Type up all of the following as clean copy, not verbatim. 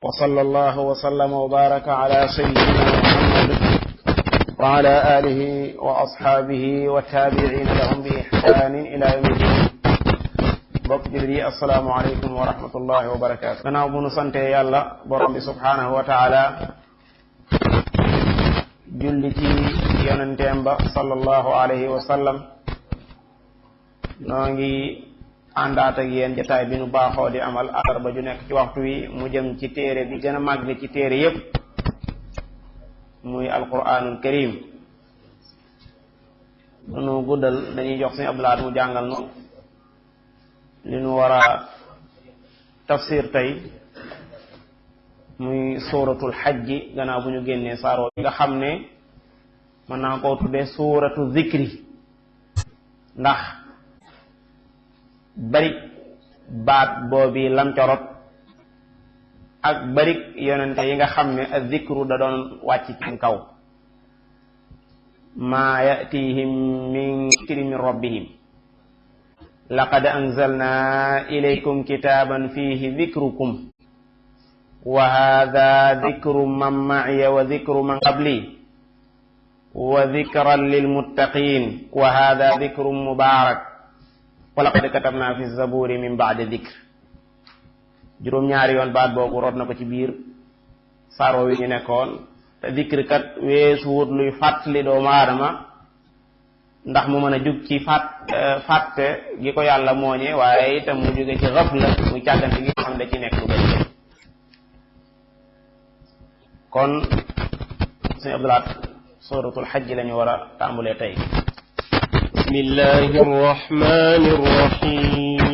وصلى الله وسلم وبارك على سيدنا محمد وعلى آله وأصحابه والتابعين لهم بإحسان إلى يوم الدين. bokk jullit yi assalaamu aleykum wa rahmatullahi wa barakaatu. gannaaw bu nu sante yàlla borom bi subhaanahu wa taala julli ci yonenteem ba sallallahu alayhi wa sallam, noo ngi àndaat ak yéen jataay bi nu baaxoo di amal àllarba ju nekk ci waxtu wi mu jëm ci téere bi gën a màgg ci téere yépp muy alquranul karim. nu guddal dañuy jox suñu abdulaat mu jàngal nu li nu war a tafsir tey muy suuratul xajji, gannaaw bu ñu génnee saaroo nga xam ne mën naa koo tuddee suuratu zikri, ndax bari baat boobi lam corot ak bari yonente yi nga xam ne az-zikru da doon wàcc ci kaw. maa yatihim min zikri min rabbihim laqad anzalna ilaykum kitaban fihi zikrukum wa hadha zikru man ma'iya wa zikru man qabli wa zikran lilmuttaqin wa hadha zikru mubarak wa laqad katabna fi zaburi min ba'di zikr. juróom-ñaari yoon baat boobu rot na ko ci biir saaro wi ñu nekkoon. te zikr kat weesu wut luy fàttali doomu aadama ndax mu mën a jug ci fàtte gi ko yàlla mooñe, waaye itam mu jóge ci xafla muy càggante gi xam ne da ci nekk lu bëri. kon suñu abdulaat suratul xajj lañu war a tàmbulee tey. bismillahi rrahmani rrahim.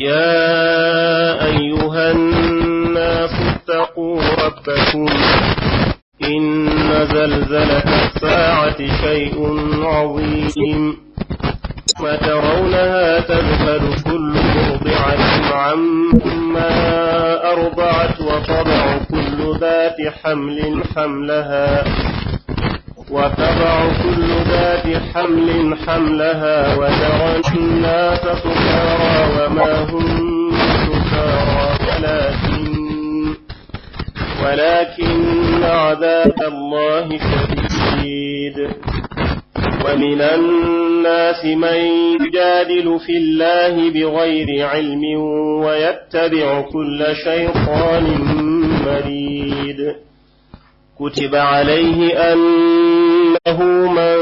ya ayyuhan nas ittaqu rabbakum inna zalzalata as-saa'ati shay'un 'azim ma tarawnaha tadhhalu kullu murdi'atin 'amma arda'at wa tad'u kullu dhati hamlin hamlaha وتضع كل ذات حمل حملها وترى الناس سكارى وما هم سكارى ولكن عذاب الله شديد. ومن الناس من يجادل في الله بغير علم ويتبع كل شيطان مريد. كتب عليه أنه من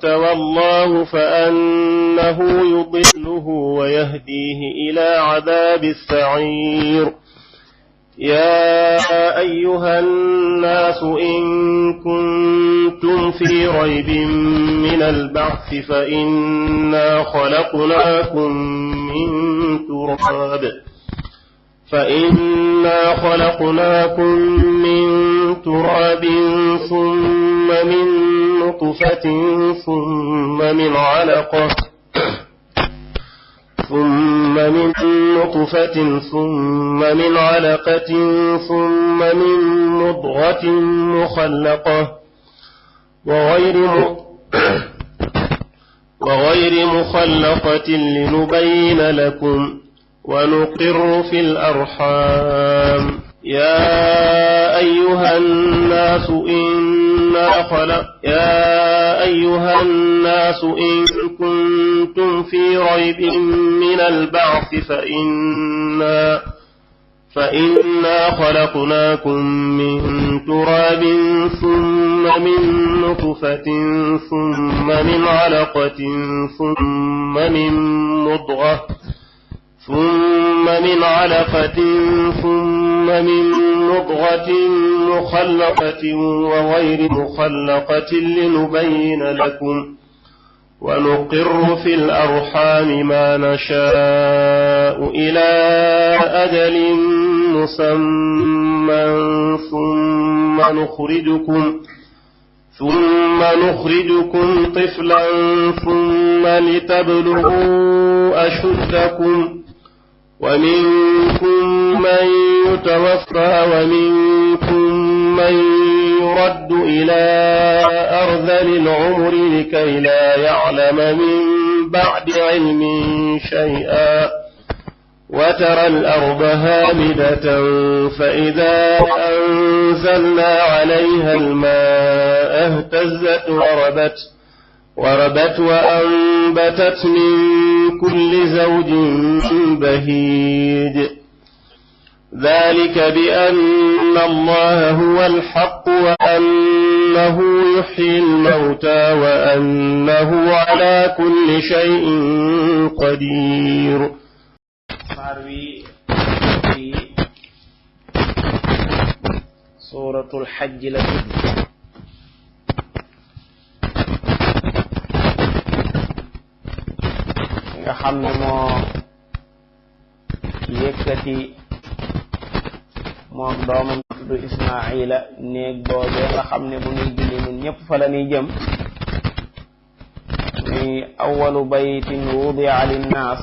تولاه فأنه يضله ويهديه إلى عذاب السعير. يا أيها الناس إن كنتم في ريب من البعث فإنا خلقناكم من تراب ثم من نطفة ثم من علقة ثم من مضغة مخلقة وغير مخلقة لنبين لكم ونقر في الأرحام. يا أيها الناس إن كنتم في ريب من البعث فإنا خلقناكم من تراب ثم من نطفة ثم من علقة ثم من مضغة مخلقة وغير مخلقة لنبين لكم ونقر في الأرحام ما نشاء إلى أجل مسمى ثم نخرجكم طفلا ثم لتبلغوا أشدكم ومنكم من يتوفى ومنكم من يرد إلى أرذل العمر لكي لا يعلم من بعد علم شيئا وترى الأرض هامدة فإذا أنزلنا عليها الماء اهتزت وربت وأنبتت من كل زوج بهيج ذلك بأن الله هو الحق وأنه يحيي الموتى وأنه على كل شيء قدير. سورة الحج la nga xam ne moo yëkkati moom doomam tudd Ismaila néeg boobee nga xam ne bu ñuy julli ñun ñëpp fa la ñuy jëm muy awalu baytin wudi'a linnaas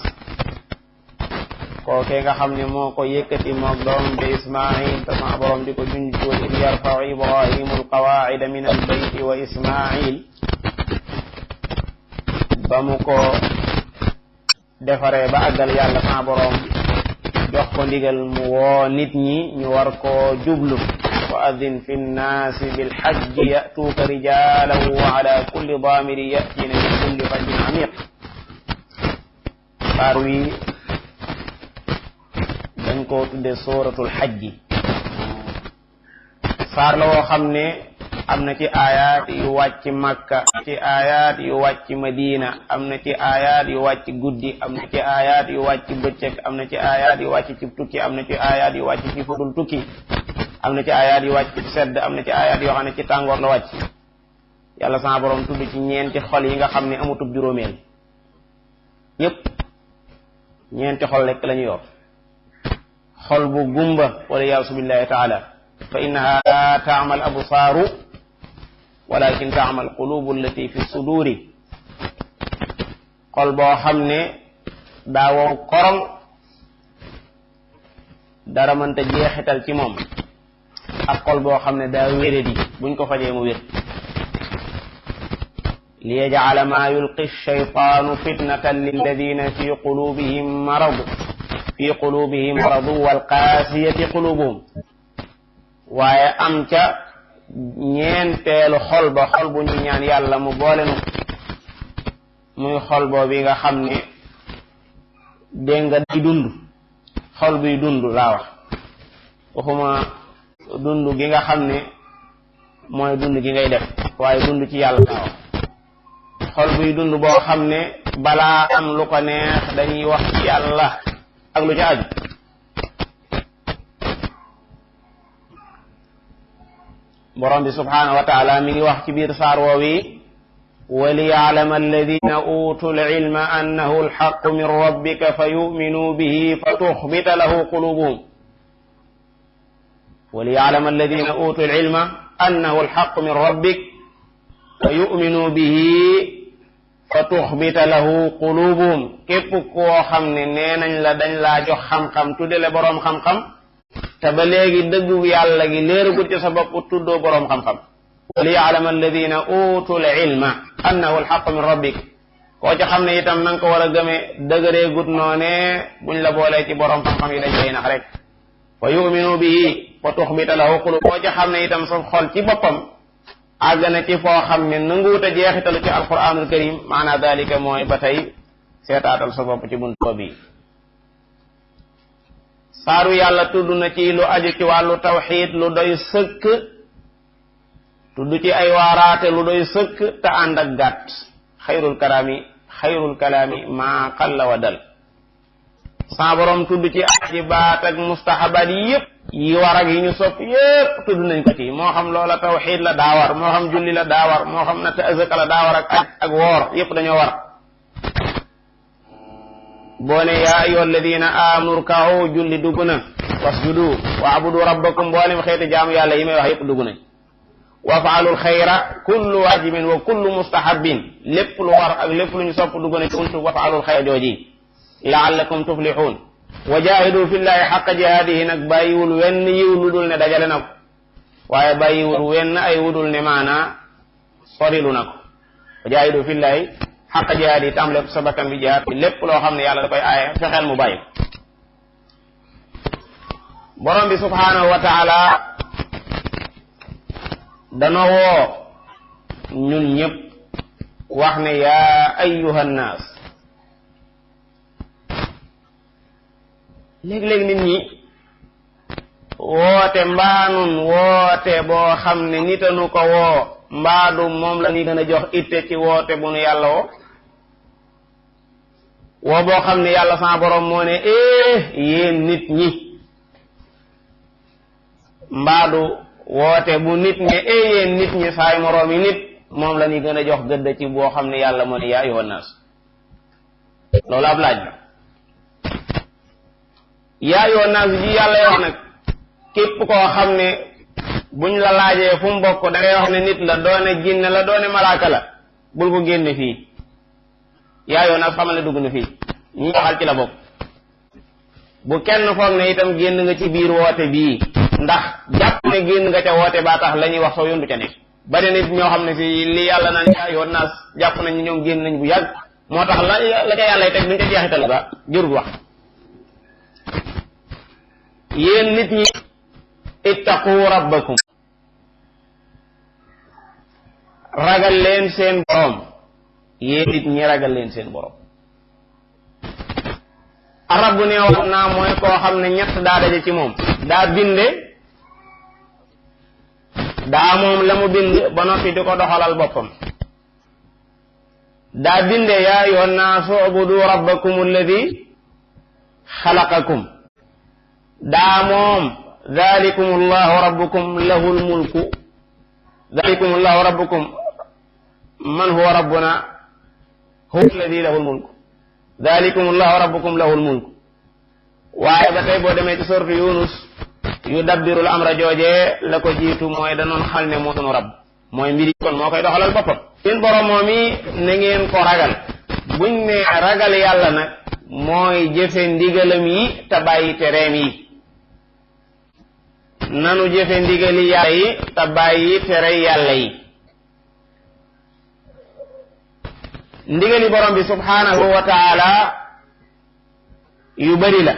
kookee nga xam ne moo ko yëkkati moom doomam bi Ismail te sama borom di ko junj ci id yarfa'u Ibrahimu alqawaa'ida min albayti wa Ismail ba mu ko defaree ba àggal yàlla sama borom jox ko ndigal mu woo nit ñi ñu war koo jublu wa adin fi nnaasi bilhajji ya'tuuka rijalan wa ala kulli daamirin ya'tiina min kulli fajjin amiq. saar wi dañ koo tudde suratul hajji. saar la woo xam ne am na ci ayat yu wàcc Makka, ci ayat yu wàcc Madina, am na ci ayat yu wàcc guddi, am na ci ayat yu wàcc bëccëg, am na ci ayat yu wàcc ci tukki, am na ci ayat yu wàcc ci fudul tukki, am na ci ayat yu wàcc ci sedd, am na ci ayat yoo xam ne ci tàngoor la wàcc. yàlla sama borom tudd ci ñeenti xol yi nga xam ne amutub juróomeel yépp ñeenti xol lekk la ñu yor. xol bu gumba wala yaasu billahi taala fa innaha la ta'mal absaaru walakin ta'mal qulubu allati fi suduri. xol boo xam ne daa wow korol dara mënta jeexital ci moom ak xol boo xam ne daa wéradi buñ ko fajee mu wér. liyaj'ala ma yulqi ash-shaytaanu fitnatan lilladina fi qulubihim maradu wal qaasiyati qulubuhum. waaye am ca ñeenteelu xol ba xol bu ñu ñaan yàlla mu boole nu muy xol boobu nga xam ne dégg nga di dund, xol buy dund laa wax, waxuma dund gi nga xam ne mooy dund gi ngay def waaye dund ci yàlla laa wax. xol buy dund boo xam ne balaa am lu ko neex dañuy wax ci yàlla ak lu ci aju. borom bi subhanahu wa taala mi ngi wax ci biir saar woowi wa liya'lama alladina utul ilma annahu alhaqqu min rabbika fa yu'minu bihi fa tukhbita lahu qulubuhum. wa liya'lama alladina utul ilma annahu alhaqqu min rabbik fa yu'minu bihi fa tukhbita lahu qulubuhum. képp koo xam ne nee nañ la dañ laa jox xam-xam tuddele boroom xam-xam te ba léegi dëggu yàlla gi léeragut ci sa bopp tuddoo boroom xam-xam. wa liya'lama alladina utul ilma annahu alhaqqu min rabbik. koo ci xam ne itam na nga ko war a gëmee dëgëreegut noone buñ la boolee ci boroom xam-xam yi dañ koy nax rek. fa yu'minu bihi fa tukhbita lahu qulub. koo ci xam ne itam sa xol ci boppam àgg na ci foo xam ne nanguwut a jeexitalu ci alquranul karim maana dalika mooy ba tey seetaatal sa bopp ci buntu bi. saaru yàlla tudd na ci lu aju ci wàllu tawxiid lu doy sëkk, tudd ci ay waaraate lu doy sëkk te ànd ak gàtt. xayrul kalaami maa qalla wa dal. saa borom tudd ci aji baat ak mustahabaat yi yëpp yi war ak yi ñu sopp yëpp tudd nañ ko ci. moo xam loola tawxiid la daa war, moo xam julli la daa war, moo xam natt azaka la daa war ak aj ak woor yëpp dañoo war. boo ne yaa ayyuha alladina amanu rka'u julli dugg na, wasjudu wa'budu rabbakum mboolem xeeti jaamu yàlla yi may wax yëpp dugg nañ. waf'alul xayra kullu wajibin wa kullu mustahabin lépp lu war ak lépp lu ñu sopp dugg na ci untu waf'alul xayra jooji la'allakum tuflihun. wa jahidu fillahi haqqa jihadihi nag bàyyiwul wenn yiw lu dul ne dajale na ko waaye bàyyiwul wenn ay wudul ne maanaa sorilu na ko. wa jahidu fillahi xaqa jihaad yi tàmbale ko sa bakkan bi jihaad lépp loo xam ne yàlla da koy aaye fexeel mu bàyyi. borom bi subhanahu wa taala dana woo ñun ñëpp wax ne yaa ayyuhan naas. léeg-léeg nit ñi woote mbaanun woote boo xam ne nitanu ko woo mbaadu moom la ñuy gën a jox itte ci woote bu nu yàlla woo boo xam ne yàlla sama borom moo ne yéen nit ñi. mbaadu woote bu nit ñi yéen nit ñi saay moroom yi nit moom la ñuy gën a jox gëdd ci boo xam ne yàlla moo ne yaa ayyuhan naas. loolu ab laaj la. yaa ayyuhan naas ji yàlla wax nag képp koo xam ne buñ la laajee fu mu bokk da ngay wax ne nit la doone jinne la doone malaaka la bul ko génne fii. yaa ayyuhan naas xamal ne dugg na fii ñi waxal ci la bokk. bu kenn foog ne itam génn nga ci biir woote bii ndax jàpp ne génn nga ca woote baa tax la ñuy wax soo yondu ca nekk. bari nit ñoo xam ne si li yàlla naan yaa ayyuhan naas jàpp nañ ñoom génn nañ bu yàgg moo tax la ca yàlla teg duñ ca jeexital ba jurul wax. yéen nit ñi ittaqu rabbakum ragal leen seen borom. yéen nit ñi ragal leen seen borom. arab bu nee wax naa mooy koo xam ne ñett daa daje ci moom. daa binde daa moom la mu bind ba noppi di ko doxalal boppam. daa binde yaa ayyuhan naasu ubudu rabbakum alladi xalaqakum. daa moom dhalikum allahu rabbukum lahul mulku dhalikum allahu rabbukum man huwa rabbuna huwa alladi lahul mulku dhalikum allahu rabbukum lahul mulku. waaye ba tey boo demee ci sortu Yunus yudabbirul amra joojee la ko jiitu mooy danoon xal ne moo sunu rabb mooy mbiri kon moo koy doxalal boppam. seen borom moom yi na ngeen ko ragal. buñ ne ragal yàlla nag mooy jëfe ndigalam yi te bàyyi tereem yi. nanu jëfe ndigali yàlla yi te bàyyi tere yàlla yi. ndigali borom bi subhanahu wa taala yu bari la.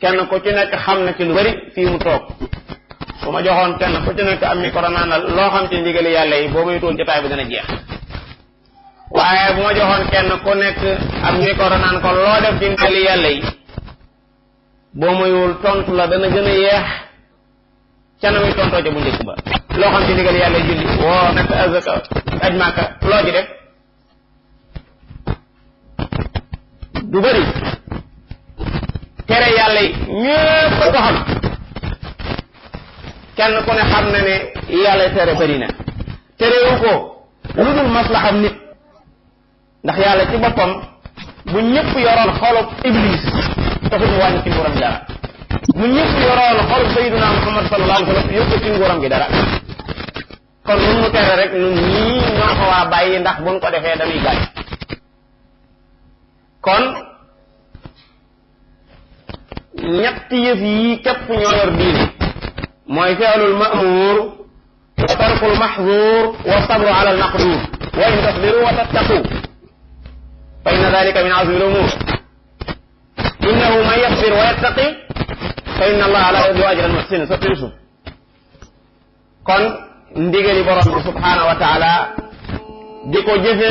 kenn ku ci nekk xam na ci lu bari fii mu toog. su ma joxoon kenn ku ci nekk am micro naan la loo xam ci ndigali yàlla yi boo muy toon jotaay bi dana jeex. waaye bu ma joxoon kenn ku nekk am micro naan ko loo def ci ndigali yàlla yi boo muyul tontu la dana gën a yeex ca na muy tontoo ca bu njëkk ba. loo xam ci ndigali yàlla yi julli woo nekk azaka aj màkka loo ci def du bari. tere yàlla yi ñépp ko xam. kenn ku ne xam na ne yàlla tere bari na. terewu ko lu dul maslaxam nit. ndax yàlla ci boppam bu ñëpp yoroon xolub iblis taxul mu wàññi ci nguuram dara. bu ñëpp yoroon xolub sayyiduna Muhammad sallallahu alayhi wa sallam yóbbu ci nguuram gi dara. kon nun mu tere rek nun ñii ñoo ko waa bàyyi ndax buñ ko defee dañuy gaañ. kon ñetti yëf yi képp ñoo yor diine mooy fi'lul ma'mur wa tarkul mahzur wa sabru ala al maqdur wa in tasbiru wa tattaqu fa inna dhalika min azmi al umur innahu man yasbir wa yattaqi fa inna allaha la yudhi'u ajra al muhsinin sa Yusuf. kon ndigali borom bi subhanahu wa taala di ko jëfe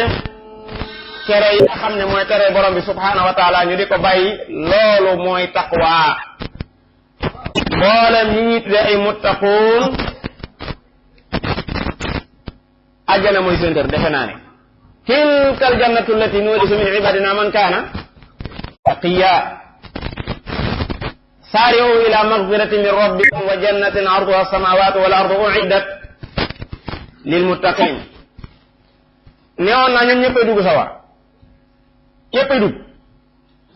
tere yi nga xam ne mooy tere borom bi subhanahu wa taala ñu di ko bàyyi loolu mooy taqwa. mboolem ñi ñuy tudde ay muttaquun ajjana mooy seen kër defe naa ne. tilka al jannatu allati nurisu min ibadina man kaana taqiya. saari'u ila maghfiratin min rabbikum wa jannatin arduha as-samawatu wal ardu u'iddat lil muttaqin. neewoon naa ñoom ñëppay dugg sawar. ñëppay dugg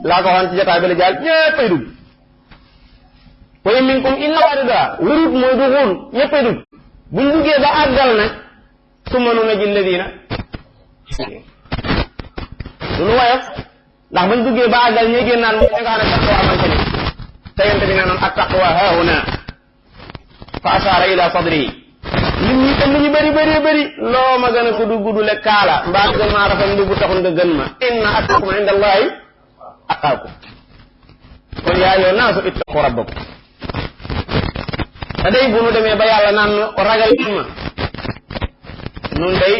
laa ko waxoon ci jotaay ba la jaal ñëppay dugg. wa in minkum illa waariduha wurut mooy duxul ñëppay dugg. buñ duggee ba àggal nag summa nunajji alladina du lu woyof ndax buñ duggee ba àggal ñuy génnaan mooy nga xam ne taqwa man ca ni te yonte bi nee noon at taqwa haahuna fa ashaara ila sadrihi. nit ñi tam lu ñu bëri bëri bëri loo ma gën a gudd gudd le kaala mbaa gën maa rafet mbubb taxul nga gën ma inna akrakum inda allahi atqaakum. kon yaa ayyuhan naasu ittaqu rabbakum te day bu nu demee ba yàlla naan ragal ma nun day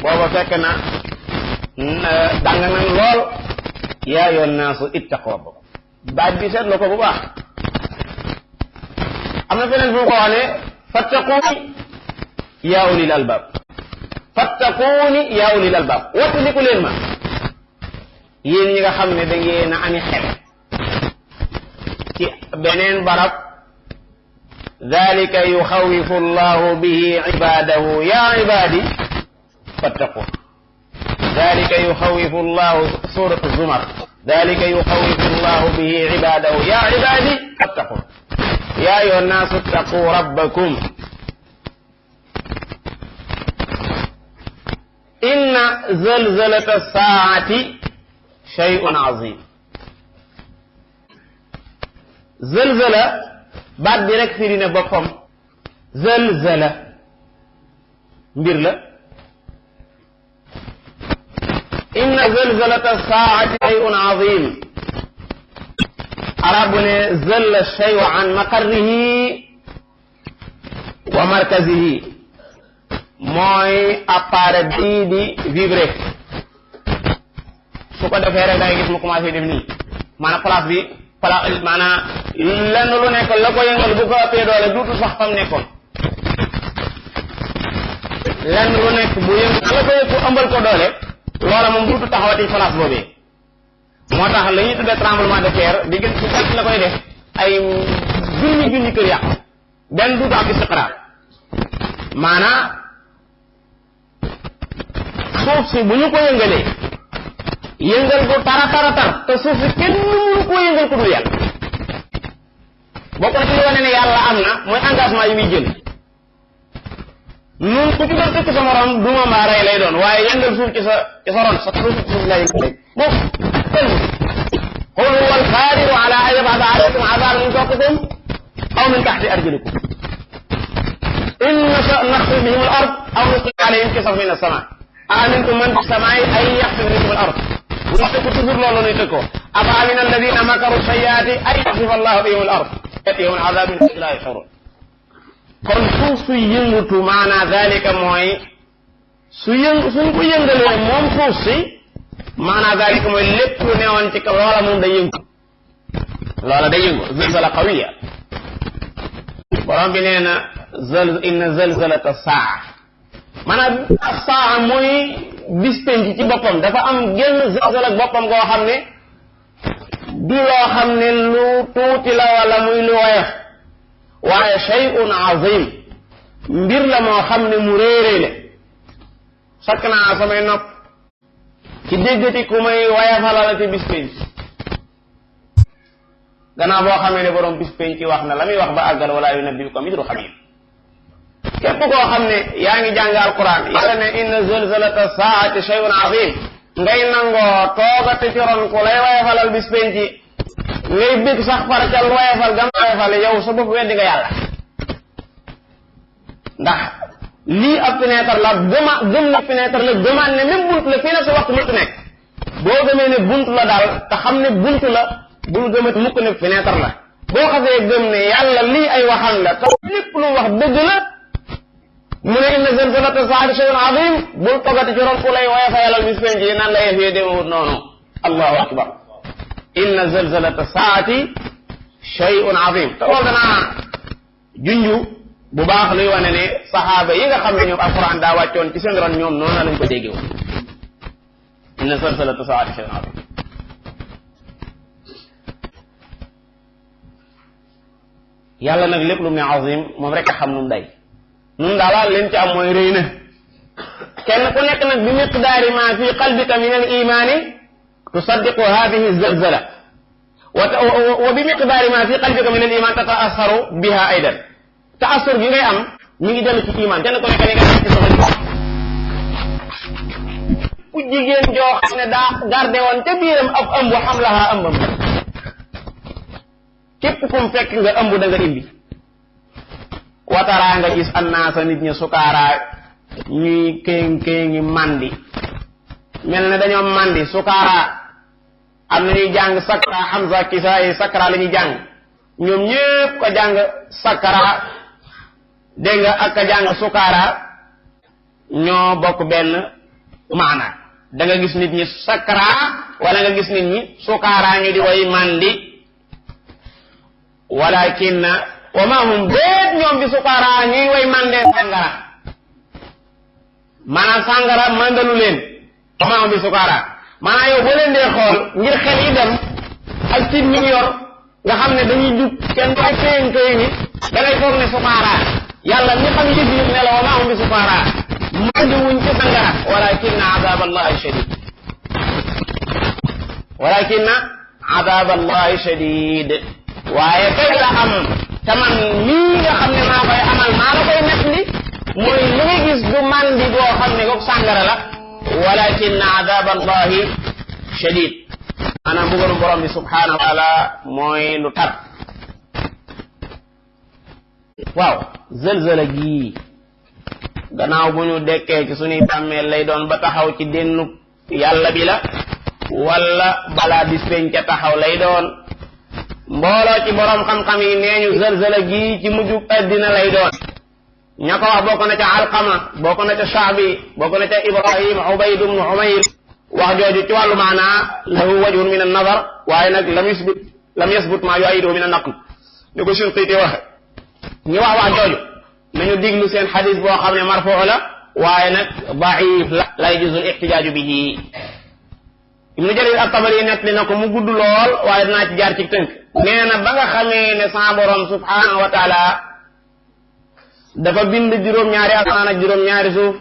booba fekk na dàng nan lool yaa ayyuhan naasu ittaqu rabbakum baat bi seetlu ko bu baax am na feneen fu mu ko wax ne fattaquuni yaa ulil albaab fattaquuni yaa ulil albaab wattandiku leen ma yéen ñi nga xam ne da ngeen a ami xel ci beneen barab dalika yuxawifu allahu bihi ibadahu ya ibadi fattaqun dalika yuxawifu allahu suratu zumar dalika yuxawifu allahu bihi ibadahu ya ibadi fattaqun ya ayuha nnasu ittaqu rabbakum inna zalzalata saati shay'un azim zalzala baat bi rek firi ne boppam zalzala mbir la inna zalzalata saati shay'un azim arabu ne zalla shayu an maqarrihi wa markazihi mooy appareil bii di vibrer su ko defee rek da ngay gis mu commencé def nii maanaam place bi maanaam lenn lu nekk la ko yëngal bu ko ëppee doole duutu sax fam nekkoon lenn lu nekk bu yëngal la ko yëngu ëmbal ko doole loola moom duutu taxawati place boobee moo tax la ñuy tuddee tremblement de terre di gën ci gàtt la koy def ay junni kër yàq benn duutu am istiqraar maanaam suuf si bu ñu ko yëngalee yëngal bu tara te suuf si kenn mënu ko yëngal ku dul yàlla bokk na ci li wane ne yàlla am na mooy engagement yi muy jël nun ku ci doon tëkk sa morom duma mbaa rey lay doon waaye yëngal suuf ci sa ron sa suuf la yëngal moom kenn qul huwa alqadiru ala an yab'atha alaykum azaban min fawqikum aw min tahti arjulikum in nasha nakhsif bihim al ard aw nusqit alayhim kisaf min as-sama amintum man fi samaa'i an yaxsif bikum al ard bu ñu tëkk toujours loolu nuy tëkkoo afa amina alladina makaru sayyiati an yaxsif allahu bihim al ard yatihum azabun la yashurun kon suuf su yëngatu maanaa dalika mooy suñ ko yëngalee moom suuf si maanaa dalika mooy lépp lu newoon ci kaw loola moom day yëngu zalzala qawiya borom bi nee na inna zalzalata saa maanaam saa mooy bis penc ci boppam dafa am genn zalzala ak boppam goo xam ne du loo xam ne lu tuuti la wala muy lu woyof waaye shay'un azim mbir la moo xam ne mu réeréy la sakk naa samay nopp ci déggati ku may woyofalal ci bis penc gannaaw boo xamee ne borom bis penc wax na la muy wax ba àggal wala yunabbi'uka mithlu xabiir képp koo xam ne yaa ngi jàng alquran yàlla ne inna zalzalata saati shay'un azim ngay nangoo toogate ci ron ku lay woyofalal bis penc ngay bég sax far ca woyofal gam woyofal yow sa bopp weddi nga yàlla ndax lii ab fenêtre la gëm na fenêtre la gëmaan ne même bunt la fii na sa waxtu mëntu nekk boo gëmee ne bunt la daal te xam ne bunt la bul gëmat mukk ne fenêtre la boo xasee gëm ne yàlla lii ay waxam la te lépp lu wax dëgg la mu ne inna zalzalata saati shay'un azim bul togati ci ron ku lay woyofalal bis penc yi naan la yëf yi demewut noonu allahu akbar inna zalzalata saati shay'un azim te loolu danaa junju bu baax luy wane ne saxaaba yi nga xam ne ñoom alquran daa wàccoon ci seen ron ñoom noonu lañ ko déggee woon inna zalzalata saati shay'un azim yàlla nag lépp lu mu ne azim moom rek a xam nu mu day nun daal leen ci am mooy rëy na kenn ku nekk nag bi miqdaari ma fi qalbika min al imani tusaddiqu hadihi zalzala wa bi miqdaari ma fi qalbika min al iman tata'assaru biha aydan ta'assur gi ngay am mi ngi dellu ci iman kenn ku nekk ni nga ci soxla ku jigéen joo xam ne daa gardé woon te biiram ab ëmb xam lahaa ëmbam képp kum fekk nga ëmb da nga indi wataraa nga gis annaasa nit ñi sukaaraa ñuy kéngi mandi mel ne dañoo mandi sukaaraa am na ñuy jàng sakra Hamza Kisaayi sakra la ñuy jàng ñoom ñépp ko jàng sakara dégg nga ak ka jàng sukaara ñoo bokk benn maana da nga gis nit ñi sakara wala nga gis nit ñi sukaara ñu di way mandi walakin wa ma hum déet ñoom bi sukaara ñuy way mandee sàngara maanaam sàngara mandalu leen wa ma hum bi sukaara maanaam yow boo leen dee xool ngir xel yi dem ak tiit ñi yor nga xam ne dañuy jub kenn doy këyën këyën yi da ngay foog ne sukaara yàlla mi xam yëg yëg ne la wa ma hum bi sukaara mandi wuñ ci sàngara walakin adab allahi shadid walakin adab allahi shadid waaye kay la am taman lii nga xam ne maa koy amal maa la koy nekk li mooy li nga gis du mandi boo xam ne goog sàngara la walakin adab allahi shadid maanaam mbugalu borom bi subhanahu wa taala mooy lu tar waaw zëlzëla gii gannaaw bu ñu dekkee ci suñuy bàmmeel lay doon ba taxaw ci dénnu yàlla bi la wala balaa bis peñ ca taxaw lay doon mbooloo ci borom xam-xam yi nee ñu zëlzëla gii ci mujjub addina lay doon ña ko wax bokk na ca alqama bokk na ca shaabi bokk na ca ibrahim ubayd ibn umayr wax jooju ci wàllu maanaa lahu wajhun min an-nazar waaye nag lam yasbut maa yuayiduhu min an-naql ni ko Shinqiti waxe ñi wax jooju nañu diglu seen xadis boo xam ne marfuu la waaye nag daif la yajuzu al-ihtijaaju bihi Ibnu Jarir at-Tabari nettali na ko mu gudd lool waaye dinaa ci jaar ci tënk nee na ba nga xamee ne sa borom subhanahu wa taala dafa bind juróom-ñaari asamaan ak juróom-ñaari suuf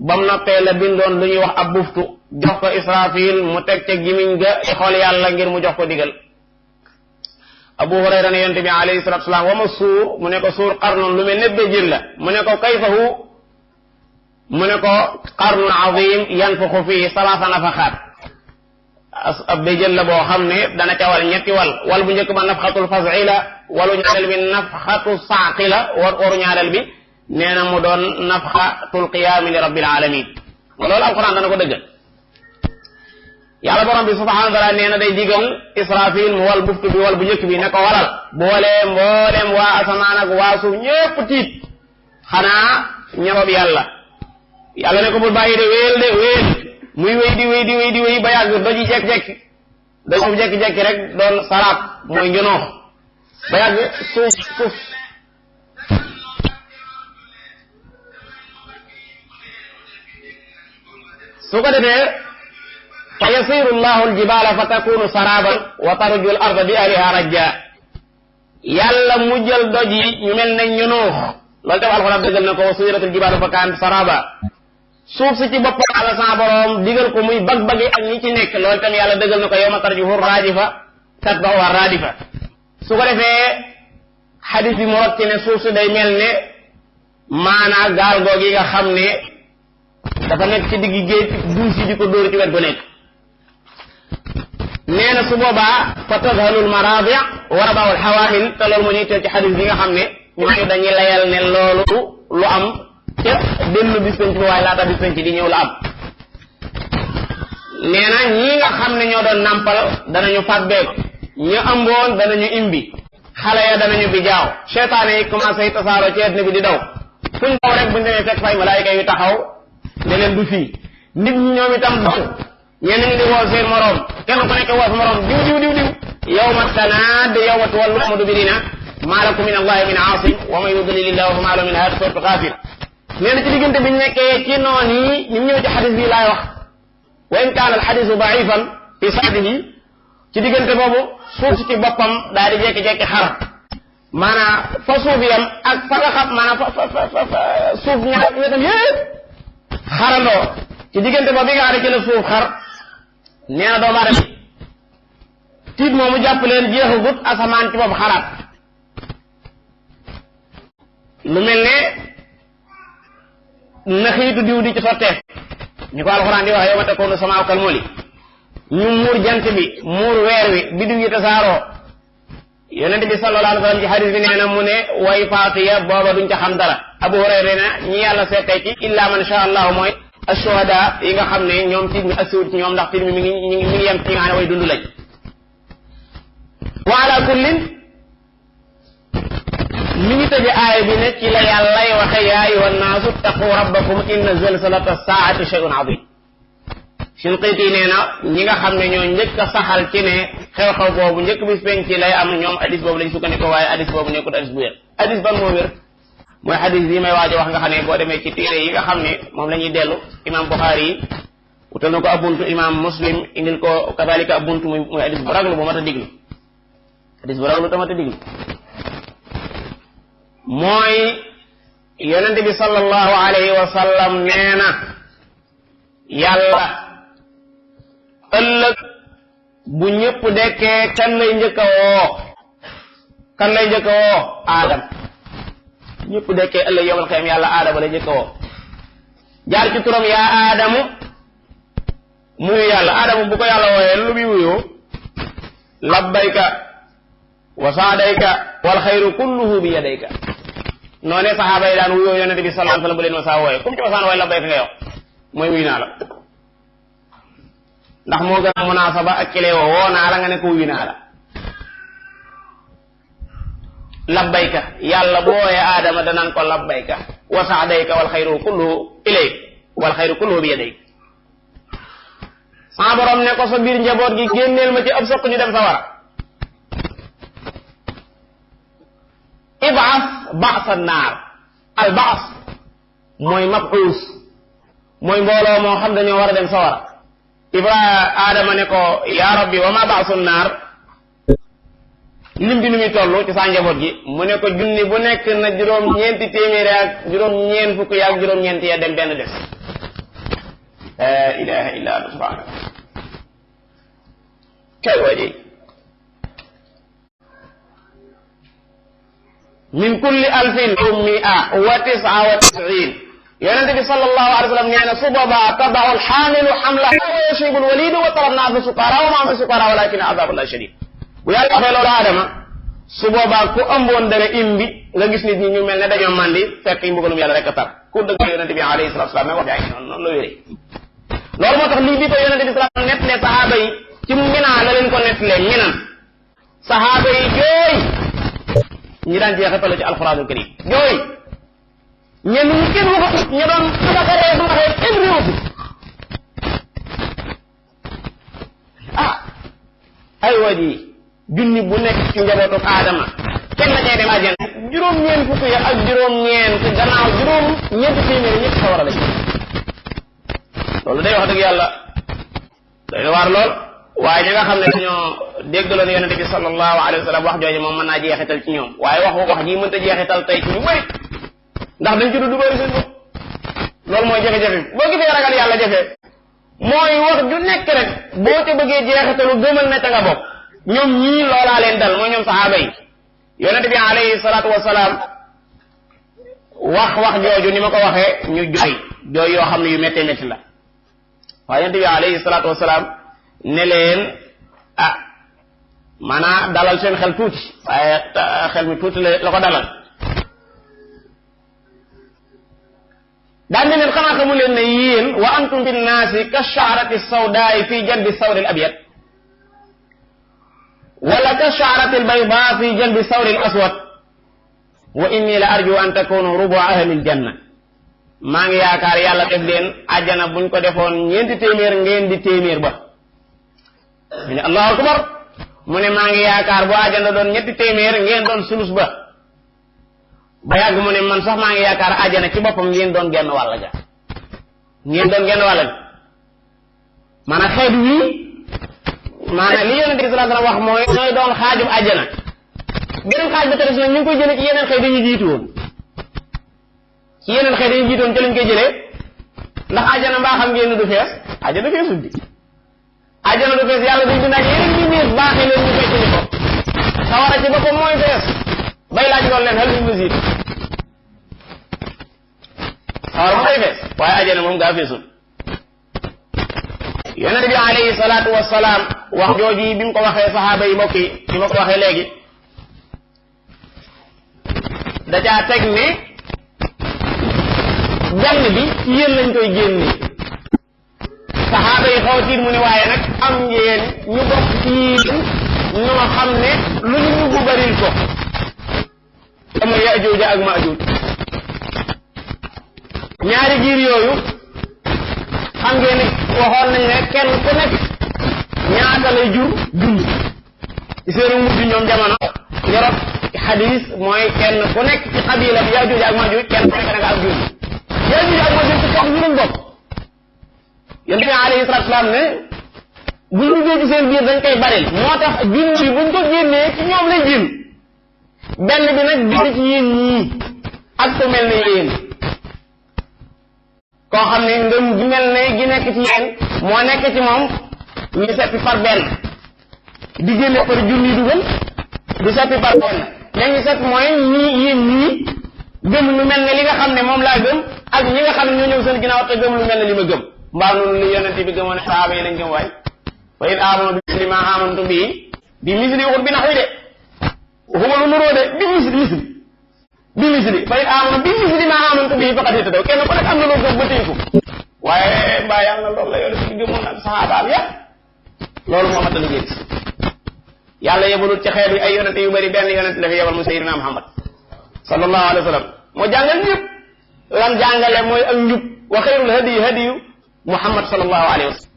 bam noppee la bindoon lu ñuy wax ab buftu jox ko Israfil mu teg ca gimiñ ga xool yàlla ngir mu jox ko digal Abu Hurayra ne yonent bi alayhi salatu wasalaam wa ma suur mu ne ko suur qarnun lu mel ne béjjën la mu ne ko kayfahu mu ne ko qarnun azim yanfuxu fii salaasa nafaxaat ab béjjën la boo xam ne dana ca wal ñetti wal bu njëkk ba nafxatul fas'i la walu ñaareel bi nafxatu saaqi la waru ñaareel bi nee na mu doon nafxatul qiyaami li rabbil alamin loolu alquran dana ko dëggal yàlla borom bi subhanahu wa taala nee na day digal Israfil mu wal buftu bi wal bu njëkk bi ne ko walal mboolem waa asamaan ak waa suuf ñépp tiit xanaa ñabab yàlla ne ko bul bàyyi de wéel muy wéy di wéy ba yàgg doji jekki-jekki dañu jekki-jekki rek doon saraab mooy njonoox ba yàgg suuf su ko defee fa yasiru llahu aljibala fa takunu saraban wa taruju al arda bi ahliha rajja yàlla mu jël doj yi ñu mel ne njonoox loolu tam alxuraan dëggal na ko wa suyiratul jibalu fa kaan saraba suuf si ci boppam yàlla sa borom digal ko muy bag-bagi ak ñi ci nekk loolu tam yàlla dëggal na ko yawma tarjuhu rajifa tatba'u radifa su ko defee xadis bi mu rot ci ne suuf si day mel ne maanaa gaal googi nga xam ne dafa nekk ci diggi géej duus yi di ko dóor ci wet gu nekk nee na su boobaa fa tadhalul maradi' wa raba'ul hawaa'il te loolu moo ñuy teel ci xadis bi nga xam ne ñooñu dañuy layal ne loolu lu am ca dellu bis penc bi waaye laata bis penc di ñëw la am nee na ñii nga xam ne ñoo doon nàmpal danañu fàbbeeku ñu ëmboon danañu imbi xale ya danañu bi jaaw seytaane yi commencé tasaaroo ci àddina bi di daw fuñ daw rek buñ demee fekk fay malaayika yu taxaw ne leen du fii nit ñi ñoom itam daw ñenn ñi di woo seen morom kenn ku nekk woo sa morom diw yawma tanaad yawma tuwalluuna mudbiriina maa lakum min allahi min aasim wa man yudlilillahu fa maa lahu min haad sourate Gaafir nee na ci diggante biñ nekkee ci noon yi ñu ñëw ci xadis bi laay wax wa in kaana alxadisu daifan fi sanadihi ci diggante boobu suuf si ci boppam daal di jekki-jekki xar maanaam fa suuf yam ak fa nga xam maanaam fa suuf ñaar wetam yépp xarandoo ci diggante boobu bi nga xam ne ci la suuf xar nee na doomu aadama tiit moomu jàpp leen jeexagut asamaan ci bopp xaraat lu mel ne naxiitu diw di ci sotteef ñu ko alxuraan di wax yawma takuunu samaa'u kal muhli ñu muur jant bi muur weer wi biddiw yi tasaaroo yonent bi sallallahu alayhi wa sallam ci hadis bi nee na mu ne way faatiya booba duñ ca xam dara Abu Hurayra nee na ñi yàlla seetee ci illa man sha Allah mooy ashuhada yi nga xam ne ñoom tiit mi asiwut ci ñoom ndax tiit mi mi ngi yem ci nga xam ne way dund lañ wa ala kullin mi ngi tëje aaya bi ne ci la yàllay waxe yaa ayyuha nnaasu ttaqu rabbakum inna zalzalata saa'ati shay'un azim Shinqiti nee na ñi nga xam ne ñoo njëkk a saxal ci ne xew-xew boobu njëkk bis penc ci lay am ñoom hadis boobu lañ sukkandikoo waaye hadis boobu nekkul hadis bu wér hadis ban moo wér mooy hadis bi may waaj a wax nga xam ne boo demee ci téere yi nga xam ne moom la ñuy dellu imam Bukhari yi wutal na ko ab buntu imam Muslim indil ko kadalika ab buntu muy hadis bu raglu bu mat a diglu hadis bu raglu tamat a diglu mooy yonente bi sallallahu alayhi wa sallam nee na yàlla ëllëg bu ñëpp dekkee kan lay njëkk a woo aadam ñëpp dekkee ëllëg yowmal xiyaam yàlla aadama lay njëkk a woo jaar ci turam yaa aadamu muy yàlla aadamu bu ko yàlla wooyee lu muy wuyoo labbayka wa saadayka wal xayru kulluhu bi yadayka noonee saxaaba yi daan wuyoo yonente bi sallallahu alayhi wa sallam bu leen ma saa wooyee comme ci masaan wooye labbayka nga yow mooy wuy naa la ndax moo gën a munaasaba ak kilee woo naa la nga ne ko wuy naa la labbayka yàlla bu wooyee aadama danaan ko labbayka wa saadayka wal xayru kulluhu ilayk wal xayru kulluhu bi yadayk sama borom ne ko sa biir njaboot gi génneel ma ci ab soq ñu dem sa wara ibaas baasa naar al baas mooy mabuus mooy mbooloo moo xam dañoo war a dem sa wara Aadama ne ko yaa rabbi wa ma baasu naar lim bi nu muy toll ci sa njaboot gi mu ne ko junni bu nekk na juróom-ñeenti téeméeri ak juróom-ñeent fukk yaak juróom-ñeenti ya dem benn des la ilaha illa anta subhanaka kay waji min kulli alfin mi'a wa tis'a wa tis'in yonente bi sallallahu alayhi wa sallam nee na su boobaa tada'u alxaamilu xamlaha wa yashibu alwalidu wa tara nnaasa sukara wa ma hum sukara walakin azabullahi shadid bu yàlla waxee loolu Adama su boobaa ku ëmboon dara imbi nga gis nit ñi ñu mel ne dañoo mandi fekk yi mbugalum yàlla rek a tar ku dëgg yonente bi alayhi salatu wasalam mais wax jaay noonu la wéree loolu moo tax lii bi ko yonente bi sallallahu alayhi wasallam nettalee sahaaba yi ci Mina la leen ko nettalee Minan sahaaba yi jooy ñi daan jeexitalu ci alxuraanul karim jooy ñenn ñi kenn waxut ñu doon tabaxaree bu waxee kenn réew bi ay waji junni bu nekk ci njabootu Aadama kenn la cay dem àjjana juróom-ñeent fukk ya ak juróom-ñeent gannaaw juróom-ñeent téeméeri ñëpp sa war a la loolu day wax dëgg yàlla day waar lool waaye ñi nga xam ne dañoo déggaloon yonente bi sallallahu alayhi wa sallam wax jooju moom mën naa jeexital ci ñoom waaye wax ji mënta jeexital tey ci ñu bëri ndax dañ ci du bëri seen bopp loolu mooy jafe-jafe boo gisee ragal yàlla jafe mooy wax ju nekk rek boo ca bëggee jeexitalu gëmal ne ca nga bokk ñoom ñii loolaa leen dal mooy ñoom saxaaba yi yonente bi alayhi salaatu wasalaam wax jooju ni ma ko waxee ñu jooy yoo xam ne yu méttee métti la waaye yonente bi alayhi salaatu wasalaam ne leen maanaam dalal seen xel tuuti waaye xel mi tuuti la ko dalal daan ne leen xanaa xamu leen ne yéen wa antum fi nnaasi ka shaarati sawdaay fi janbi sawri al abyad wala ka shaarati al bayda fi janbi sawri al aswad wa inni la arju an takunu rubu ahli al janna maa ngi yaakaar yàlla def leen àjjana buñ ko defoon ñeenti téeméer ngeen di téeméer ba mu ne allahu akbar mu ne maa ngi yaakaar bu àjjana doon ñetti téeméer ngeen doon sulus ba yàgg mu ne man sax maa ngi yaakaar àjjana ci boppam ngeen doon genn wàll ga maanaam xeet wi maanaam li yonente bi sallallahu alayhi wasallam wax mooy ñooy doon xaajum àjjana beneen xaaj ba tamit nag ñu ngi koy jëlee ci yeneen xeet yi ñu jiitu woon ci yeneen xeet yi ñu jiitu woon ci lañ koy jëlee ndax àjjana mbaa xam ngeen du fees àjjana fees uddi àjjana du fees yàlla dañ dundaaj yeneen ñi nees baaxee leen ñu fekk ni ko sawara ci boppam mooy fees bay laaj loolu leen hal min mazid sawara mooy fees waaye àjjana moom gaa feesul yonente bi alayhi salaatu wasalaam wax jooji bi mu ko waxee saxaaba yi mbokk yi bi ma ko waxee léegi da caa teg ne jànn bi ci yéen lañ koy génne saxaaba yi xaw tiit mu ne waaye nag am ngeen ñu bokk ci ñoo xam ne lu ñu ñugg baril ko Yaajuuj ak Maajuuj ñaari giir yooyu xam ngeen ne waxoon nañ ne kenn ku nekk ñaata lay jur dund ci seenu mujj ñoom jamono yorot xadiis mooy kenn ku nekk ci xabila bi Yaajuuj ak Maajuuj kenn ku nekk da nga am dund Yaajuuj ak Maajuuj ci kaw ñu lañ bokk Yonent bi alayhi salaatu salaam ne buñ duggee ci seen biir dañ koy baril moo tax jinn bi buñ ko génnee ci ñoom lay génn benn bi nag bind ci yéen ñii ak ku mel ne yéen koo xam ne ngëm gi mel ne gi nekk ci yéen moo nekk ci moom ñu seppi par benn di génne par junni dugal du seppi par benn léegi ñu seppi mooy ñii yéen ñii gëm lu mel ne li nga xam ne moom laa gëm ak ñi nga xam ne ñoo ñëw seen ginnaaw te gëm lu mel ne li ma gëm mbaa noonu li yonent bi gëmoon sahaaba yi lañ gëm waay fa in aamanu bi misli ma amantum bi misli waxul bi naxwi de waxuma lu nuroo de bi misli fa in aamanu bi misli ma amantum bi faqad ihtadaw kenn ku nekk am na loo gëm ba tënku waaye mbaa yàlla loolu la yonent bi gëmoon ak sahabaam ya loolu moo mat a liggéey yàlla yebalul ci xeet yi ay yonent yu bari benn yonent la fi yebal mu sayyidina Muhammad sallallahu alayhi wa sallam moo jàngal ñëpp lan jàngale mooy ak njub wa xayrul hadiyi hadiyu Muhammad sallallahu alayhi wa sallam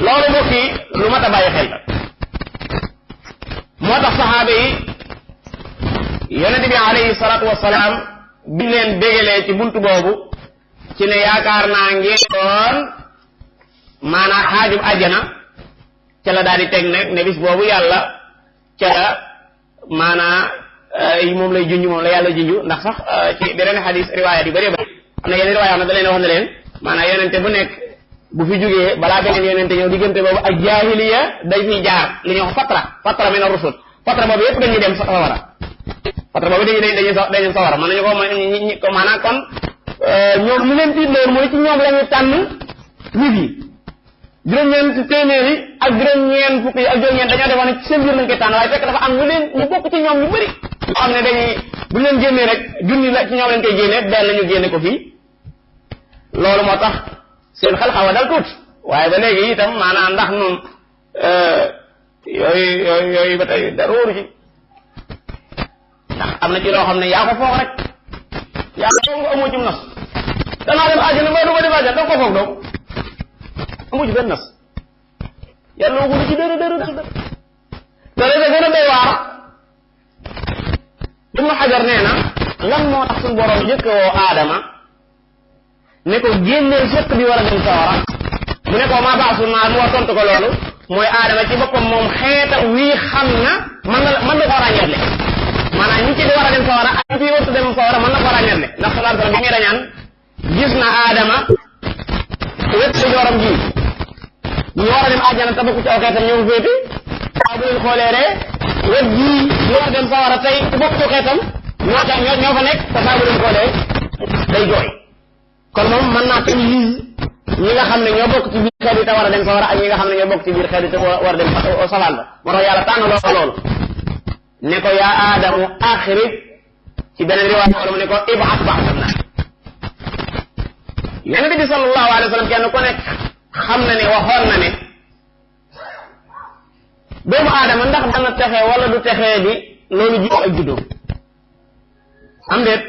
loolu mbokk yi lu mat a bàyyi xel la moo tax saxaaba yi yonente bi alayhi salaatu wasalaam bi leen bégalee ci buntu boobu ci ne yaakaar naa ngeen doon maanaam xaajub àjjana ca la daal di teg ne bis boobu yàlla ca la maanaam moom lay junj moom la yàlla junj ndax sax ci beneen xadis riwaayat yu bëree bëri am na yeneen riwaayat xam ne da leen wax ne leen maanaam yonente bu nekk bu fi jógee balaa beneen yonente ñëw diggante boobu ak jaahiliya day fiy jaar li ñuy wax fatra min ar-rusul fatra boobu yëpp dañuy dem sawara fatra boobu dañuy sawara mën nañu ko maanaam kon ñoom ñu leen tiit loolu mooy ci ñoom la ñu tànn nit yi juróom-ñeent téeméeri ak juróom-ñeent fukk yi ak juróom-ñeent dañoo defoon ne ci seen biir lañ koy tànn waaye fekk dafa am ñu bokk ci ñoom ñu bëri ñoo xam ne dañuy bu leen génnee rek junni la ci ñoom lañ koy génne benn ñu génne ko fii loolu moo tax seen xel xaw a dal tuuti waaye ba léegi itam maanaam ndax nun yooyu ba tey dara wóoru ci ndax am na ci loo xam ne yaa ko foog rek yaa ko foog nga amoo ci nas danaa dem àjjana mbaa du ma dem àjjana da ko foog doo amu ci benn nas yàlla wugulu ci dara te la gën a doy waar Ibnu Hajar nee na lan moo tax suñu borom jëkk woo Aadama ne ko génneel sëq bi war a dem sawara mu ne ko maa baasul naa mu war tontu ko loolu mooy Aadama ci boppam moom xeetam wii xam na mën na koo ràññeetle maanaam ñi ci di war a dem sawara ak ñi ci wartu dem sawara mën na koo ràññeetle ndax sallallahu alayhi wasallam bi ngay dañaan gis na Aadama wét sa jooram ji ñu war a dem àjjana te bokk ci aw xeetam ñoo féete waaw bu leen xoolee ree wét jii ñu war a dem sawara tey te bokk ci xeetam ñoo fa nekk te saa bu leen xoolee day jooy kon moom mën naa tamyiz ñi nga xam ne ñoo bokk ci biir xeet yi te war a dem sawara ak ñi nga xam ne ñoo bokk ci biir xeet yi te war a dem safaan ba moo tax yàlla tànn loolu ne ko yaa aadamu axrij ci beneen riwaaya wala mu ne ko ib'ath ba'dan naas yonent bi sallallahu alayhi wa sallam kenn ku nekk xam na ne waxoon na ne doomu aadama ndax dana texee wala du texee di loolu ji ak juddoo am déet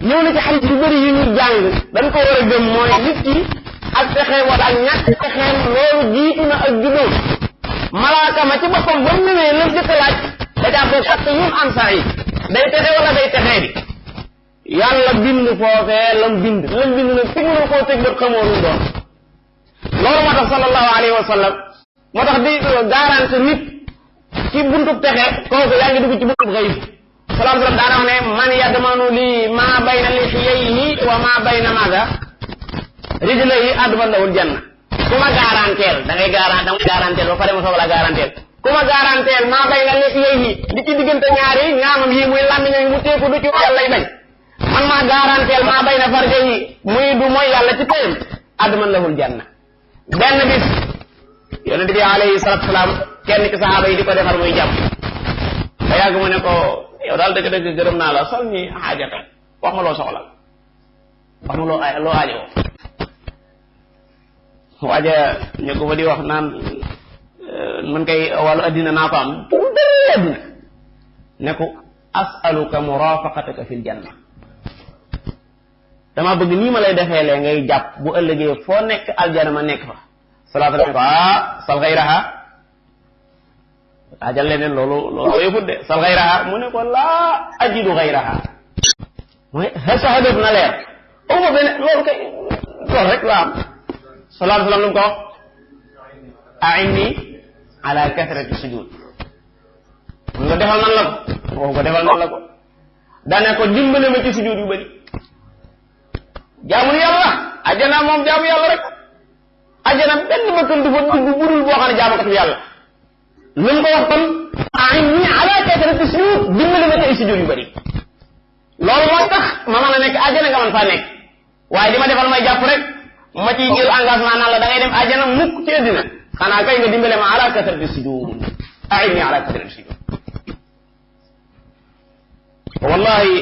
ñëw na ci xarit yu bëri yu ñu jàng dañ ko war a gëm mooy nit ki ak texee wala ak ñàkk texeem loolu jiitu na ak juddoo malaaka ma ci boppam ba mu ñëwee la jëkk laaj da caa bokk ak ñun ansaar yi day texe wala day texee di yàlla bind foofee lam bind nag fi mënoo koo teg bët xamoo lu doon loolu moo tax sallallahu alayhi wa sallam moo tax di garanti nit ci buntu texe kooku yaa ngi dugg ci buntu xëy sallallahu alayhi wa sallam daana wax ne man yadmanu lii maa bayna lixiyayhi wa maa bayna maada rijlayhi adman lahul janna ku ma garanteel da ngay garanteel ba pare ma soog la garanteel ku ma garanteel maa bayna lixiyayhi li ci diggante ñaari ñaamam yi muy làmmiñam yi mu teeku du ci yàlla bañ man maa garanteel maa bayna farjayhi muy du mooy yàlla ci tayam adman lahul janna benn bis yonent bi alayhi salaatu salaam kenn ci saxaaba yi di ko defar muy jàmm ba yàgg mu ne ko yow daal dëgg-dëgg gërëm naa la sol ñi xaajata wax ma loo soxla wax ma loo aajowoo waaja ñu ko fa di wax naan man kay wàllu addina naa ko am dara addina ne ko as'aluka murafaqataka fil janna dama bëgg nii ma lay defee lee ngay jàpp bu ëllëgee foo nekk aljana ma nekk fa salaatu ne ko sal xayraha ajal leneen loolu yëfut de sal xayraha mu ne ko laa ajidu xayraha mooy sa hadaf na leer uma beneen loolu kay loolu rek la am salaatu salaam lu mu ko wax a'inni ala kasrati sujud mun nga defal nan la ko waxu ko defal nan la ko daane ko dimbale ma ci sujud yu bëri jaamu yàlla ajjana moom jaamu yàlla rek ajjana benn bakkan du fa dugg budul boo xam ne jaamu kat yàlla lu mu ko wax kon a'inni ala kasrati sujud dimbale ma ci ay sujud yu bëri loolu mooy tax ma mën a nekk ajjana nga mën faa nekk waaye di ma defal may jàpp rek ma ciy jël engagement naan la da ngay dem ajjana mukk ci àddina xanaa kay nga dimbale ma ala kasrati sujud a'inni ala kasrati sujud wallahi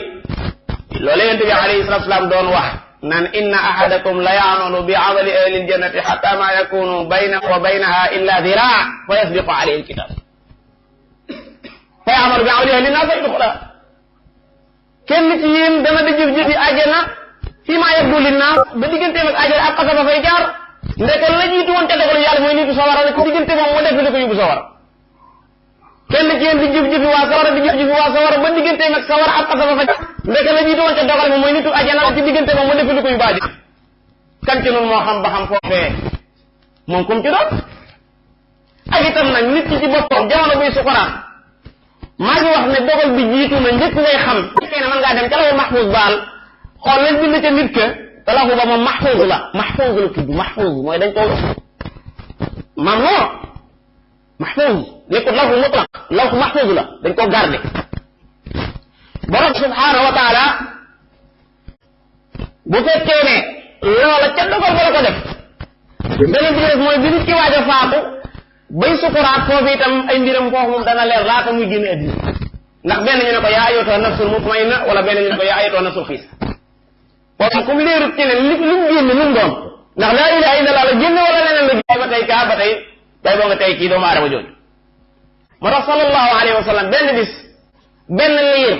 loolu yonent bi alayhi salatu wasalaam doon wax naan inna ahadakum la ya'malu bi 'amali ahli al-jannati hatta ma yakunu baynahu wa baynaha illa dhira' fa yasbiqu alayhi al-kitab fa ya'malu bi 'amali ahli an-nar fa yadkhuluha kenn ci yéen dana di jëf jëfi àjjana fii maa yabdu linnaas ba digganteem ak àjjana ak xasaba fay jaar ndeke la jiitu woon ca dogalu yàlla mooy nitu sawara la ci diggante moom mu def li ko yóbbu sawara kenn ci yéen di jëf jëfi waa sawara di jëf jëfi waa sawara ba digganteem ak sawara ak xasaba fay jaar ndeke la jiitu woon ca dogal moom mooy nitu àjjana la ci diggante moom mu def li ko yóbbu àjjana kan ci noonu moo xam ba xam foofee moom kum ci doon ak itam nag nit ki ci boppam jamono buy sukuraat maa ngi wax ne dogal bi jiitu na njëkk ngay xam fekkee ne mën ngaa dem ca lawu mahfuz baal xool lañ bind ca nit ka te laxu ba moom mahfuz la tudd mahfuz mooy dañ ko maam non mahfuz nekkul laxu mutlaq laxu mahfuz la dañ ko garder borom subhanahu wa taala bu fekkee ne loola ca dogal ba la ko def beneen bi def mooy bi nit ki waaj a faatu bay sukuraat foofu itam ay mbiram foofu moom dana leer laata muy génn àddina ndax benn ñu ne ko yaa ayyatuha nafsul mutmainna wala benn ñu ne ko yaa ayyatuha nafsul xiisa boobu comme leerut ci ne li mu génn lu mu doon ndax laa ilaha illallah la génn wala leneen la génn ba tey kaa ba tey day boo nga tey kii doomu aadama jooju moo tax sallallahu alayhi wa sallam benn bis benn liir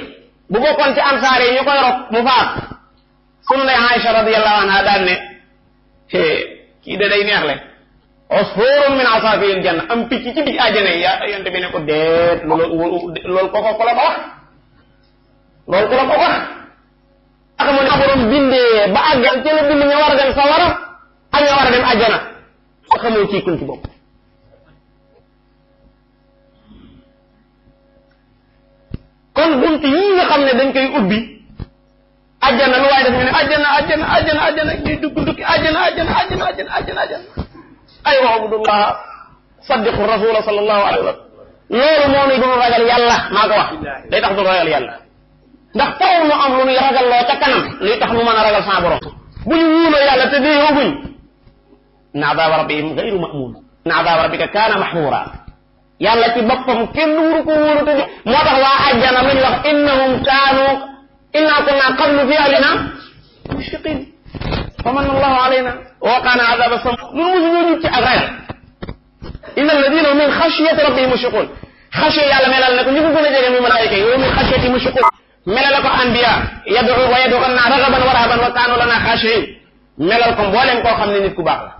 bu bokkoon ci ansaar yi ñu koy rob mu faat sunu ndey Aïcha radiyallahu anha daan ne kii de day neex le usfurun min asafiril janna am picc ci biir àjjana yi yonte bi ne ko déet loolu ko la ko wax loolu ko la ko wax ak mu ne borom bindee ba àggal ci la bind ña war a dem sawara ak ña war a dem àjjana xamoo ci kun ci bopp kon bunt yii nga xam ne dañ koy ubbi àjjana lu waaye def ñu ne àjjana ñuy dugg ndukki àjjana ay wa abdullah saddiqu rasula sallallahu alayhi wa sallam loolu moo nuy gën a ragal yàlla maa ko wax day tax du ragal yàlla ndax taw mu am lu nuy ragal loo ca kanam luy tax nu mën a ragal sa borom bu ñu wuuloo yàlla te dee yóbbuñ inna adaaba rabbihim gayru ma'muun inna adaaba rabbika kaana mahzuura yàlla ci boppam kenn wuru ko wóoru te moo tax waa àjjana lu ñu wax innahum kaanu inna kunna qablu fi ahlina mushfiqin fa manna allahu alayna wa waqaana adaaba sam nun mosu ñoo ñut ci ak ragal inna alladina min xashyati rabbihim mushfiqun xashiya yàlla melal ne ko ñu ko gën a jege muy malaayika yi wa min xashyati mushfiqun melal ko anbiya yad'una ragaban wa rahaban wa kaanu lana xaashiin melal ko mbooleem koo xam ne nit ku baax la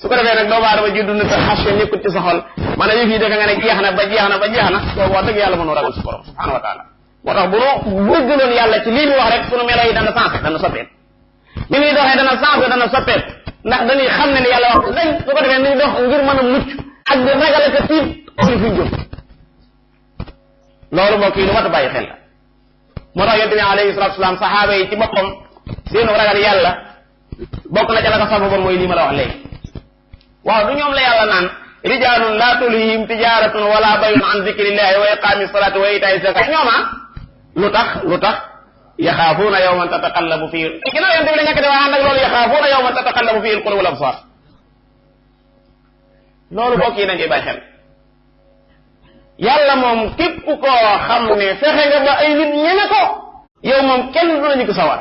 su ko defee nag doomu aadama juddu na sa xashiya nekkul ci sa xol maanaam yëf yi defe nga ne jeex na boobu wax dëgg yàlla mënoo ragal su borom subhanahu wa taala moo tax bu nu bëggaloon yàlla ci lii mu wax rek sunu melo yi dana sensé dana soppeet bi ñuy doxee dana sensé dana soppeet ndax dañuy xam ne yàlla wax dañ su ko defee nañu dox ngir mën a mucc ak di ragale ko tiit li fuñ jëm loolu mbokk yi lu mat a bàyyi xel la moo tax yonent bi alayhi salatu wasalaam saxaaba yi ci boppam seenu ragal yàlla bokk na ca la ko sababoon mooy lii ma la wax léegi waaw du ñoom la yàlla naan rijaalun laa tulhihim tijaratun wala bayun an zikrillahi wa iqaami salati wa itaai zakat ñooma lu tax yaxaafuuna yawman tataqallabu fii ginnaaw yonent bi la ñàkk de waa ànd ak loolu yaxaafuuna yawman tataqallabu fii alqulub wal absar loolu bokk yi nañ koy bàyyi xel yàlla moom képp koo xam ne fexe nga ba ay nit ñeme ko yow moom kenn du lañu ko sawar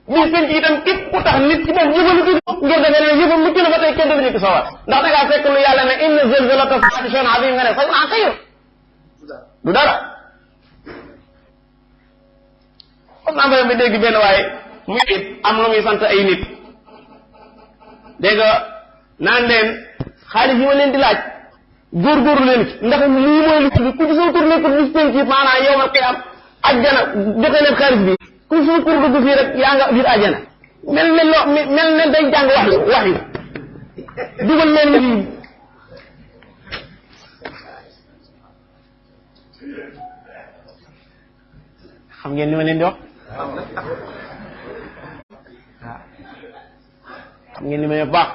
bis penc itam képp ku tax nit ci moom yëfalu tuuti ngir defee ne yëfam mucc na ba tey kenn du lañu ko sawar ndax da ngaa fekk lu yàlla ne inna zalzalata saa'ati shay'un 'azim nga ne sax naa xëyr du dara comme naa fa bi dégg benn waaye muy am lu muy sant ay nit dégg nga naan leen xaalis yi ma leen di laaj góorgóorlu leen ci ndax lii mooy li ku ci sa tur nekkul bis penc ci maanaam yow ma koy am ajjana joxe leen xaalis bi ku sa tur dugg fii rek yaa nga biir ajjana mel ne day jàng wax yi dugal leen ni xam ngeen ni ma leen di wax xam ngeen ni ma leen baax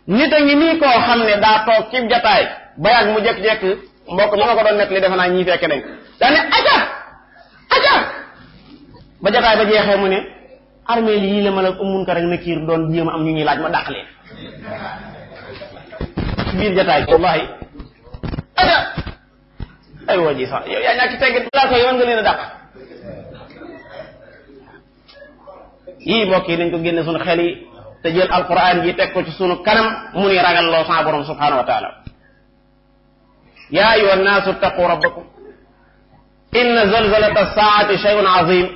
nit a ngi nii koo xam ne daa toog ci jataay ba yàgg mu jekk-jekk mbokk mi ma ko doon nekk li defe naa ñii fekk nañ daa ne aca ba jataay ba jeexee mu ne armée li yii la ma la mun ko rek na kiir doon jéem a am ñu ñuy laaj ma dàq leen biir jataay wallahi aca ay woo ji sax yow yaa ñàkk tegg laa ko yoon nga leen a dàq yii mbokk yi nañ ko génne suñu xel yi te jël alquran ji teg ko ci sunu kanam mu ni ragal loo sa borom subhanahu wa taala ya ayuha annaasu ittaqu rabbakum inna zalzalata as-saa'ati shay'un 'azim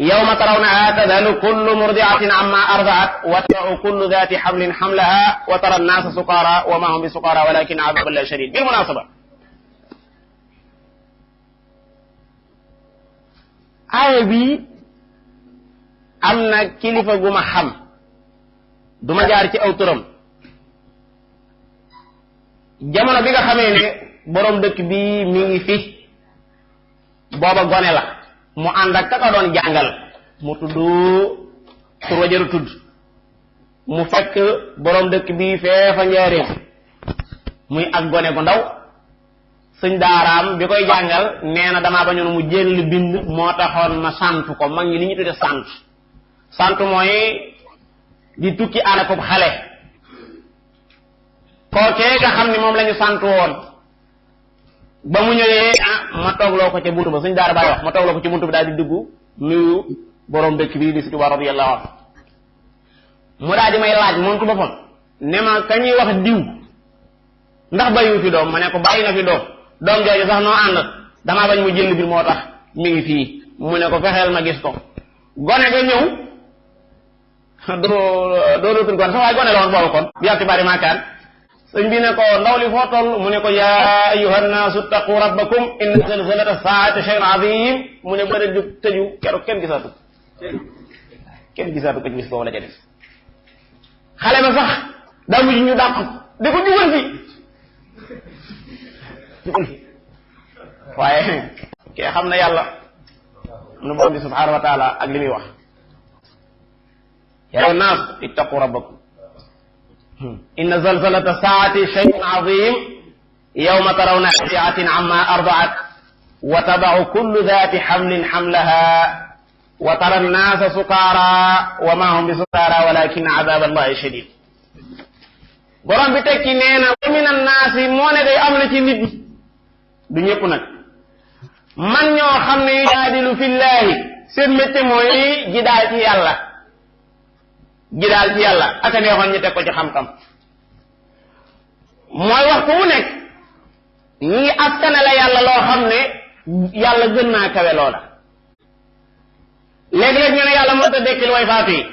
yawma tarawnaha tadhalu kullu murdi'atin amma arda'at wa tada'u kullu dhati hamlin hamlaha wa tara an-naasa sukara wa ma hum bi sukara walakin 'adhabu llahi shadid bil munasaba aaya bi am na kilifa gu ma xam duma jaar ci aw turam jamono bi nga xamee ne borom dëkk bi mi ngi fi booba gone la mu ànd ak ka doon jàngal mu tudd tur wa jëru tudd mu fekk borom dëkk bi feefa njaareem muy ak gone gu ndaw sëñ daaraam bi koy jàngal nee na damaa bañoon mu jël bind moo taxoon ma sant ko mag ñi li ñu tudde sant mooy di tukki ànd ak xale kookee nga xam ni moom la ñu sant woon ba mu ñëwee ma toogloo ko ca buntu ba suñ daara baay wax ma toogloo ko ci buntu bi daal di dugg nuyu borom dëkk bii di si Tuubaa radiyallahu anhu mu daal di may laaj moom ci boppam ne ma ka ñuy wax diw ndax bàyyiwu fi doom ma ne ko bàyyi na fi doom jooju sax noo ànd damaa bañ mu jël bi moo tax mi ngi fii mu ne ko fexeel ma gis ko gone ga ñëw dootul kon sax waaye gone la woon boobu kon bi ci bari maakaan sëñ bi ne ko ndaw li foo toll mu ne ko yaa ayyuhan naasu ittaqu rabbakum inna zalzalata saa'ati shay'un 'azim mu ne bëri jug tëju keroog kenn gisaatu ko ci bis boobu la ca def xale ba sax daa mujj ñu dàq di ko jugal fi waaye kee xam na yàlla nu borom bi subhanahu wa taala ak li muy wax yaa naas ittaqu rabbakum inna zalzalata saa'ati shay'un 'azim yawma tarawna shay'atin 'amma arda'at wa tada'u kullu dhati hamlin hamlaha wa tara an-naasa sukara wa ma hum bi sukara walakin 'adhaba allahi shadid borom bi tekki nee na wa min an-naasi moo ne day am na ci nit ñi du ñëpp nag man ñoo xam ne yujaadilu fillahi seen métier mooy jidaal ci yàlla aka neexoon ñu teg ko ci xam-xam mooy waxtu wu nekk ñi ngi askanale yàlla loo xam ne yàlla gën naa kawe loola léeg-léeg ñu ne yàlla moo ta dekkil way faatu yi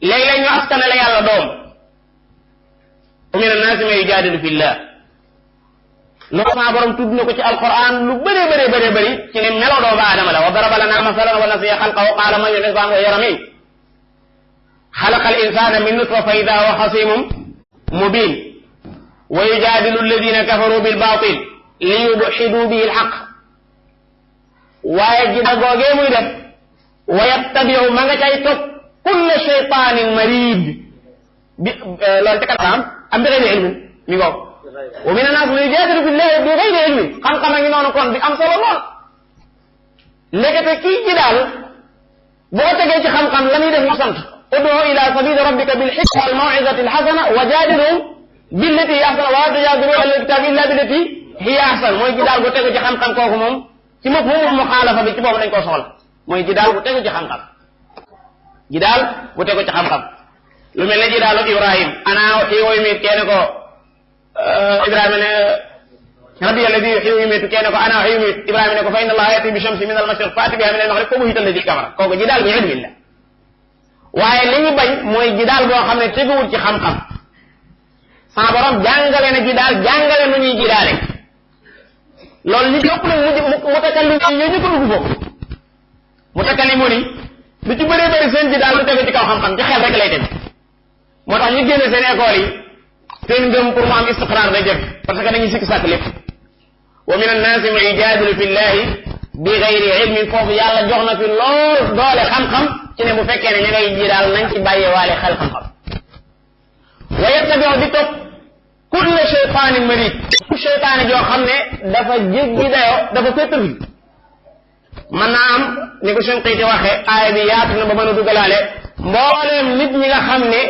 léeg-léeg ñu askanale yàlla doom wa min annaasi man yujaadilu fillah loolu sama borom tudd na ko ci alquran lu bëri ci ne meloo doomu aadama la wa daraba lana masalan wa nasiya xalqahu qaala man yuhyi al-'idhaama wa hiya ramiim xalaqa al-insaana min nutfa fa idaa huwa xasiimun mubiin wa yujaadilu alladhiina kafaruu bil-baatil liyudhiduu bihi al-haqq waaye ji googee muy def wa yattabi'u ma nga cay topp kulla shaytaanin mariid bi loolu ci kanam am bi ghayri ilmin mi ngoog wa mina naas man yujaadilu fillahi bi ghayri ilmin xam-xam a ngi noonu kon bi am solo lool ndekete kii ji daal boo tegee ci xam-xam la muy def mu sant ud'u ila sabili rabbika bil hikmati wal maw'izati al hasana wa jaadilhum billati hiya ahsan wa laa tujaadilu ahla al kitabi illa billati hiya ahsan mooy ji daal bu tegu ci xam-xam kooku moom ci mafhumul muxaalafa bi ci boobu dañ koo soxla mooy ji daal bu tegu ci xam-xam ji daal bu tegu ci xam-xam lu mel ne ji daalu Ibrahim ana kii woy mi kenn ko Ibrahima ne rabbi alladi yuhyi wa yumiitu kee ne ko ana uhyi wa yumiitu Ibrahima ne ko fa inna allaha yati bi shamsi min al mashriq faati biha min al maghrib fa buhita alladi kafara kooku jidaal bi ilmin la waaye li ñu bañ mooy jidaal boo xam ne teguwul ci xam-xam sa borom jàngale na jidaal jàngale nu ñuy jidaale loolu li ci ëpp nag mutakallim yi ñu ko dugg foofu mutakallimu ni lu ci bëree bëri seen jidaal lu tege ci kaw xam-xam ci xel rek lay dem moo tax ñu génne seen école yi seen ngëm pour mu am istiqraar day jëf parce que dañuy sikk sàkk lépp wa min annaasi man yujaadilu fi llahi bi gayri ilmin foofu yàlla jox na fi lool doole xam-xam ci ne bu fekkee ne ña ngay jidaal nañ ci bàyyee waale xel xam-xam wa yattabi'u di topp kulla shaytaanin marid ku shaytaani joo xam ne dafa jéggi dayoo dafa féttarli mën naa am ni ko Shinqiiti waxe aaya bi yaatu na ba mën a dugalaale mbooleem nit ñi nga xam ne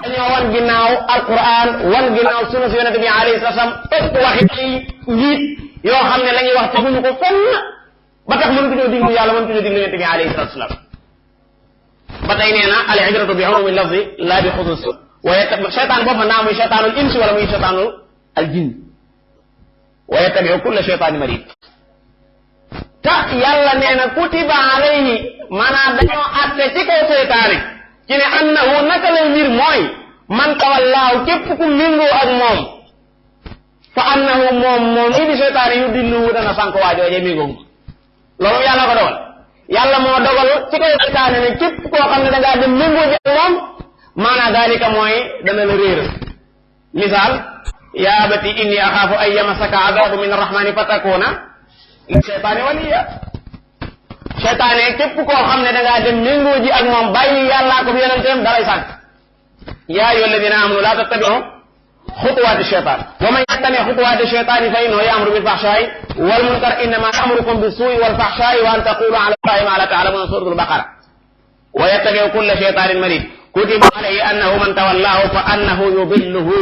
dañoo wan ginnaaw alquran wan ginnaaw sunna si yonente bi alayhi salaam ëpp waxi ay njiit yoo xam ne la ñuy wax teguñu ko fenn ba tax mënatuñoo diglu yàlla mënatuñoo diglu yonente bi alayhi salaam ba tey nee na al ibratu bi umumi lafzi la bi xusuus waaye cheytaan boo fa naa muy cheytaanul insi wala muy cheytaanul al jinn wa yattabiu kulla cheytaani marid te yàlla nee na kutiba alayhi maanaam dañoo atte ci kaw cheytaani ci ne annahu naka lay mbir mooy man tawallaahu képp ku méngoo ak moom fa annahu moom lii di cheytaani yu dilluwu dana sànk waajooje méngoo loolu yàlla ko dogal yàlla moo dogal ci kaw cheytaani ne képp koo xam ne da ngaa dem méngoo ji ak moom maanaa dalika mooy dana la réer misaal yaa abati inni axaafu an yamasaka adabu min arrahmani fatakuna li cheytaani waliya cheytaane képp koo xam ne da ngaa dem méngoo ji ak moom bàyyi yàllaa ko bi yonenteem dalay sànq yaa ayyuha alladina amanu laa tattabiu xutuwaati cheytaan wa man yattabi xutuwaati cheytaani fa innahu ya'muru bil fahshaa'i wal munkar innama ya'murukum bis suu'i wal fahshaa'i wa an taqulu ala allahi ma la ta'lamuun suuratul baqara wa yattabiu kulla cheytaanin marid kutiba alayhi annahu man tawallaahu fa annahu yudilluhu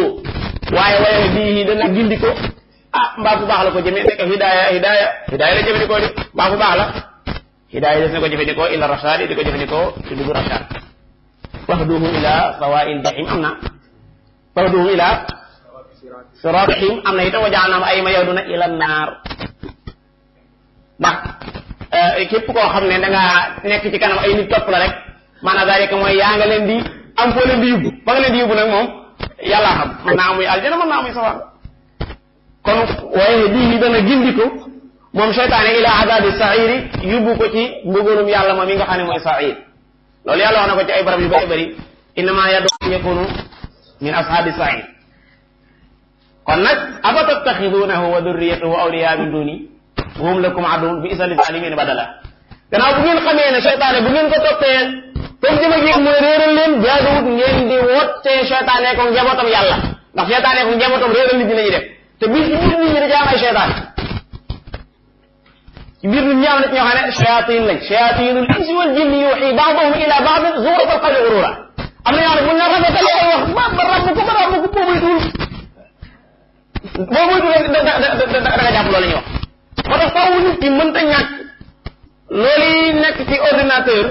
waaye wayahdiihi dana gindi ko mbaa fu baax la ko jëmee nekk hidaaya la jëfandikoo di mbaa fu baax la hidaaya des na ko jëfandikoo ila rashaad di ko jëfandikoo ci dugg rashaad wahduhu ila sawaa'il jahim am na wahduhu ila siraatil jahim am na itam wa ja'alnaahum a'immatan yahduna ila naar ndax képp koo xam ne da ngaa nekk ci kanam ay nit topp la rek maanaam daal mooy yaa nga leen di am foo leen di yóbbu fa nga leen di yóbbu nag moom yàllaa xam mën naa amuy aljana mën naa amuy sawar kon waaye bii dana gindi ko moom seytaane ila azabi sairi yóbbu ko ci mbugalum yàlla moom yi nga xam ne mooy sair loolu yàlla wax na ko ci ay barab yu bëri bëri innama yadu yakunu min ashabi sair kon nag afa tattaxidunahu wa durriyatahu awliya min duni wa hum lakum aduwwun bi'sa lizalimina badala gannaaw bu ngeen xamee ne seytaane bu ngeen ko toppee comme jëma gi mooy réeral leen jaaduwut ngeen di wottee seytaane ko njabootam yàlla ndax seytaane ko njabootam réeral nit ñi la ñuy def te biir ci biir nit ñi da am ay seytaane ci biir nit ñi am na ñoo xam ne shayatin lañ shayatinul insi wal jinni yuhi ba'duhum ila ba'd zuxrufal qawli ghurura am na ñoo xam ne bu ñu rafetalee ay wax ba rabb ko boo moytuwul da nga jàpp loolu la ñuy wax moo tax faaw nit ki mënta ñàkk loolu yi nekk ci ordinateur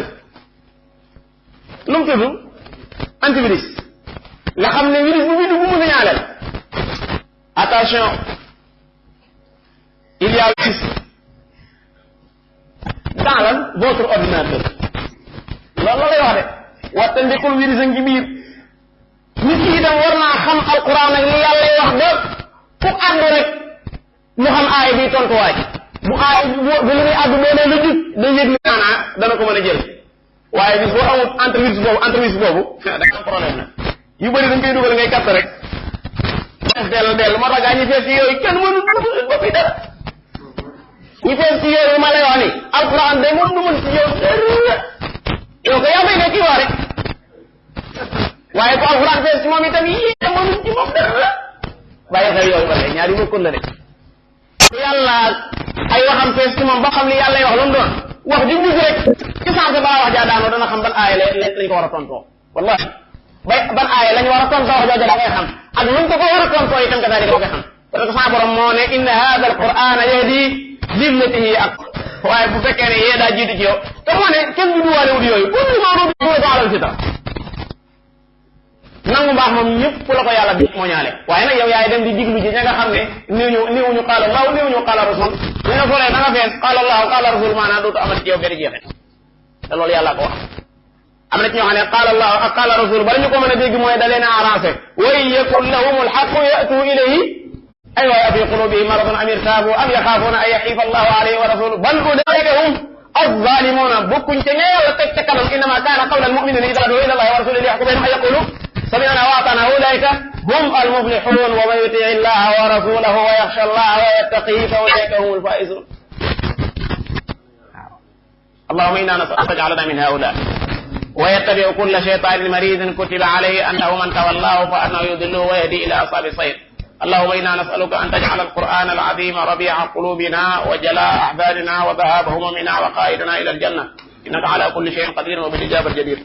lu mu tudd antivirus nga xam ne virus bu muy dugg mu signalé attention il y a un virus dans votre ordinateur loolu la lay wax de wattandikul virus a ngi biir nit ki itam war naa xam alquran ak li yàlla wax ba fu àddu rek mu xam aaya bi tontuwaay bu aaya bi lu muy àddu boo nee lu jub day yëg ni maanaa dana ko mën a jël waaye bis boo amul entreprise boobu da nga am problème nag yu bëri dañ koy dugal ngay katt rek dellu moo tax gaa ñi fees ci yooyu kenn mënu dugal bopp yi dara ñi fees ci yooyu ma lay wax ni alquran day moom du mën ci yow yow ko yaa may ne kii wax rek waaye ko alquran fees ci moom itam yi mënu ci moom dara bàyyi xel yooyu ba tey ñaari bokkul la de yàlla ay waxam fees ci moom ba xam li yàlla wax lu mu doon wax di dugg rek ci sensé balaa wax jaa daanoo dana xam ban aaya lañ ko war a tontoo wallahi ban aaya lañ war a tontoo wax jooja da ngay xam ak luñ ko war a tontoo itam ka daal di ko xam parce que sa borom moo ne inna hada al qur'ana yahdi lillati hiya aqwam waaye bu fekkee ne yee daa jiitu ci yow te moo ne kenn du duwaale wut yooyu kullu ma rudu ko alal fitra nangu mbaax moom ñëpp la ko yàlla bi moo ñaale waaye nag yow yaay dem di diglu ji ña nga xam ne néewuñu qaala allahu néewuñu qaala rasul ñu ne soolee da nga fees qaala allahu qaala rasul maanaam dootu amati ci yow benn jeexit te loolu yàlla ko wax am na ci ñoo xam ne qaala allahu ak qaala rasul bala ñu ko mën a dégg mooy da leen a arrangé wa in yakun lahum alxaqu yatu ilayhi ay waay afi qulubihim maradun am irtaabu am yaxaafuuna an yaxiifa allahu alayhi wa rasuluhu bal ulaika hum الظالمون بكون تنيا وتتكلم انما كان قول المؤمنين اذا دعوا الى الله ورسوله ليحكم بينهم ان يقولوا سمعنا واطعنا اولئك هم المفلحون ومن يطع الله ورسوله ويخشى الله ويتقيه فاولئك هم الفائزون. اللهم انا نسالك تجعلنا من هؤلاء ويتبع كل شيطان مريض كتب عليه انه من تولاه فانه يضله ويهدي الى اصحاب السير. اللهم إنا نسألك أن تجعل القرآن العظيم ربيع قلوبنا وجلاء أحزاننا وذهاب همومنا وقائدنا إلى الجنة إنك على كل شيء قدير وبالإجابة الجدير.